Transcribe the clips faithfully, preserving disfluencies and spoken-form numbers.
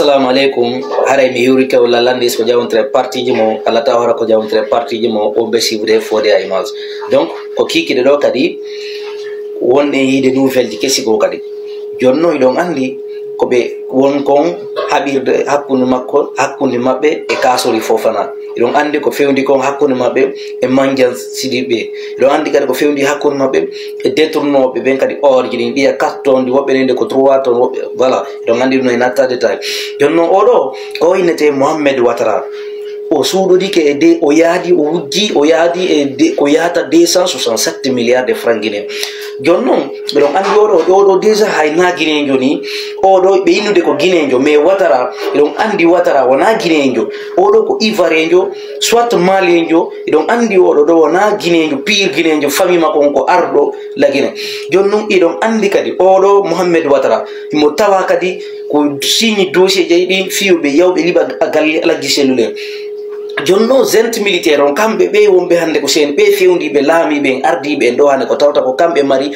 Assalamu aleykum. Haray mi hiwri kewla landis ko jawntire partiji mo, Allah taw hora ko jawntire partiji mo, o be sivre fode a image. Donc, ko kikiɗe ɗo kadi, wonɗen yiide nouvelle ji kesi goo kadi. Jooni noon, hiɗon anndi ko ɓe won kon haɓirde hakkunde makko, hakkunde maɓɓe e Kaasori Fofana. Hiɗon anndi ko fewndi kon hakkunde maɓɓe e Mandiang Sidibé. Hiɗon anndi kadi ko fewndi hakkunde maɓɓe e détournooɓe ɓen kadi or ji ɗin, ɗiya quatre tonnes, woɓɓe nende ko trois tonnes, woɓɓe, voilà. Hiɗon anndi ɗum e natta détail. Jooni noon, oɗo, o innete Mohamed Ouattara. O suuɗodike e de, o yaadi, o wujji, o yaadi e de, ko yahata deux cent soixante-sept milliards de francs guinéens. Jooni noon, hiɗon anndi oɗo, oɗo déjà hay na Guinéenjo ni. Oɗo ɓe innude ko Guinéenjo, mais Ouattara, hiɗon anndi Ouattara wona Guinéenjo. Oɗo ko Ivoiréenjo, soit Malienjo, hiɗon anndi oɗo ɗo wona Guinéenjo, pire Guinéenjo, famille makko on ko arɗo la Guinée. Jooni noon, hiɗon anndi kadi oɗo Mohamed Ouattara, himo tawa kadi ko signe dossier ji ɗin fii yo ɓe yaw ɓe liɓa a galle Alaji Sellu ɗen. Jooni noon, junte militaire on, kamɓe ɓe wonɓe hannde ko seen ɓe fewndiiɓe laamiiɓe en, ardiiɓe en ɗo hannde, ko tawata ko kamɓe mari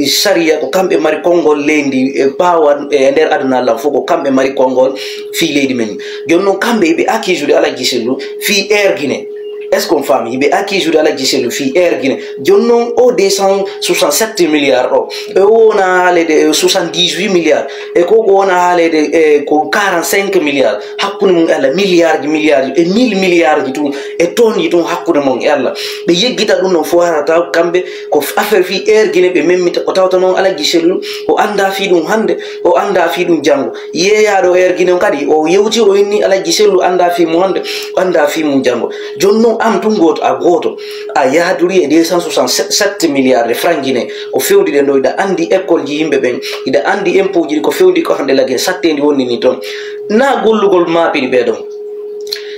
sariya, ko kamɓe mari konngol leydi e ɓaawo e nder aduna lan fof, ko kamɓe mari konngol fii leydi men. Jooni noon, kamɓe ɓe accuse de Alaji Sellu fii Air Guinée. Est-ce qu'on faami? Ɓe accuse de Alaji Sellu fii Air Guinée. Jooni noon, o deux cent soixante-sept milliards ɗo, e o wona haalede e soixante-dix-huit milliards, e ko ko wona haalede e ko quarante-cinq milliards. Hakkunde mum e Allah, milliards ji, milliards ji, e mille milliards ji tun, e tonnes ji tun hakkunde mum e Allah. Ɓe yeggita ɗum noon fof, harata kamɓe ko affaire fii Air Guinée ɓe memmita. Ko tawata noon Alaji Sellu, o anndaa fii ɗum hannde, o anndaa fii ɗum janngo. Yeeyaaɗo Air Guinée on kadi, o yewti, o inni Alaji Sellu anndaa fii mum hannde, o anndaa fii mum janngo. Jooni noon, an tun gooto, a gooto, a yahdurii e deux cent soixante-sept milliards de francs guinéens, ko fewndi ɗen ɗo, hiɗa anndi école ji yimɓe ɓen, hiɗa anndi impôt ji ɗi, ko fewndi ko hannde la Guinée, satteendi wonni ni toon. Na gollugol maapiɗi ɓee ɗon.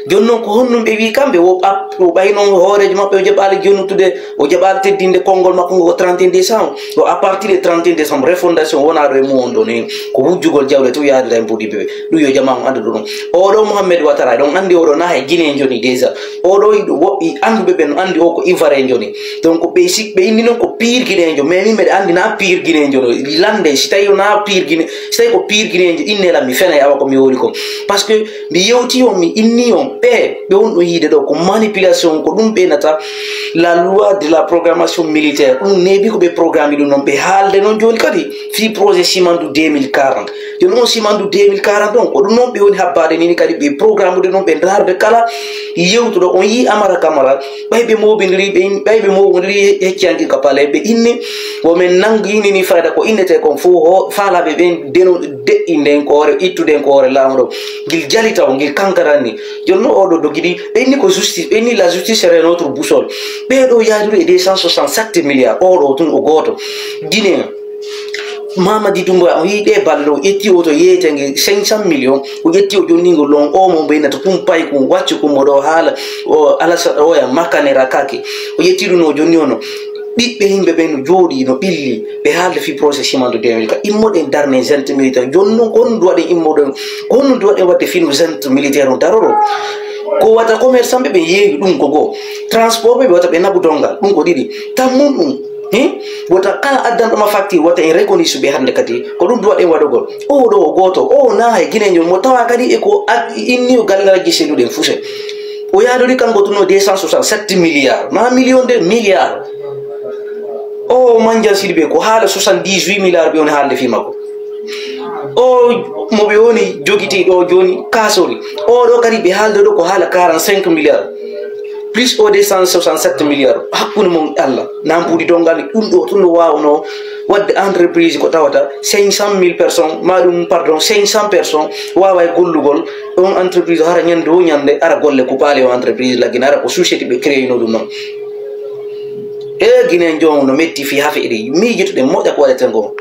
Jooni noon, ko honɗum ɓe wii kamɓe? Wo ɓap-, wo ɓay noon hooreejo maɓɓe o jaɓaali jonnutude, o jaɓaali teddinde konngol makko ngol ko trente et un décembre. Ko à partir de trente et un décembre, refondation wonaa ɗo e mum on ɗon, ko wujjugol jawle tun yaadira e mbuuɗi ɓe. Ɗum yo jamaa on anndu ɗum. Oɗo Mohamed Ouattara, ɗon anndi oɗo na hay Guinée joni déjà. Oɗo yiɗo woɓɓe annduɓe ɓe no anndi o ko Ivoirien joni. Donc ɓe sik-, ɓe inni noon ko pire Guinéenjo, mais min mbeɗa anndi na pire Guinéenjo no lande, si tawi o na pire Guiné-, si tawi ko pire Guinéenjo, inne lan mi fenay awa ko mi wowli kon. Parce que mi yewti on, mi inni on, ɓe, ɓe won ɗo yiide ɗo, ko manipulation, ko ɗum ɓe nata la loi de la programmation militaire. Ɗum neeɓi ko ɓe programme ɗum noon, ɓe haalde noon jooni kadi fii projet Simandou deux mille quarante. Jooni on Simandou deux mille quarante on, ko ɗum noon ɓe woni habbaade nini kadi ɓe programme de noon, ɓe ndaarde kala yewtuɗo. On yii Amara Camara, ɓay ɓe moobindiri, ɓe in-, ɓay ɓe moobindiri he-, hecciyanke ka palais, ɓe inni, wo men nangi nini fayda ko innete kon fof, ho-, faalaaɓe ɓen deno deƴƴinden ko hoore, ittude ko hoore laamu ɗo. Ngil jali taw, ngil kankaran ni. Jooni noon oɗo dogidi, ɓe inni ko justice, ɓe inni la justice serait notre boussole. Ɓee ɗo yaadude e deux cent soixante-sept milliards, oɗo tun o gooto. Guinée, Mamadi Doumbouya, o yii ɗe balɗe, o ƴetti o to yeeytenge cinq cent millions, o ƴetti o jonni ngol ɗon, o mo mbeynata kum pay kum, waccu kum, oɗo haala, o Alassane, oya Makanera kake. O ƴetti ɗum o jonni ono. Ɓiɓɓe yimɓe ɓen no jooɗii, no ɓilli, ɓe haalde fii projet Simandou deux mille ka. Immoɗen darnen junte militaire. Jooni noon, ko honɗum waɗen immoɗen? Ko honɗum waɗen waɗde fii no junte militaire on daroro? Ko wata commerçant ɓe, ɓe yeeyi ɗum ko goo. Transport ɓe, ɓe wata ɓe naɓu donngal. Ɗum ko ɗiɗi. Tammun ɗum. Hin? Wota kala addanɗo ma facture, wata en reconnaisse ɓe hannde kadi. Ko ɗum ɗum waɗen waɗugol. O ɗo o gooto, o na hay Guinéenjo mo tawa kadi e ko ad-, inni o galle Alaji Sellu ɗen fuse. O yaadori kanko tun o deux cent soixante-sept milliards, ma million de milliards. O Mandiang Sidibé ko haala soixante-dix-huit milliards ɓe woni haalde fii makko. O mo ɓe woni jogiti ɗo jooni Kaasori. O ɗo kadi ɓe haalde ɗo ko haala quarante-cinq milliards. Plus o deux cent soixante-sept milliards. Hakkunde mon e Allah. Nambuudi donngal ni ɗum ɗo, ɗum ɗo waawnoo waɗde entreprise ko tawata cinq cent mille personnes, ma ɗum, pardon, cinq cent personnes waawa e gollugol. On entreprise hara ñande o ñande ara golle ko paali o entreprise laggina, ara ko société ɓe créé no ɗum noon. E Guinée joom no metti fii hafe ɗi. Miijotoɗen moƴƴa ko waɗeten ko.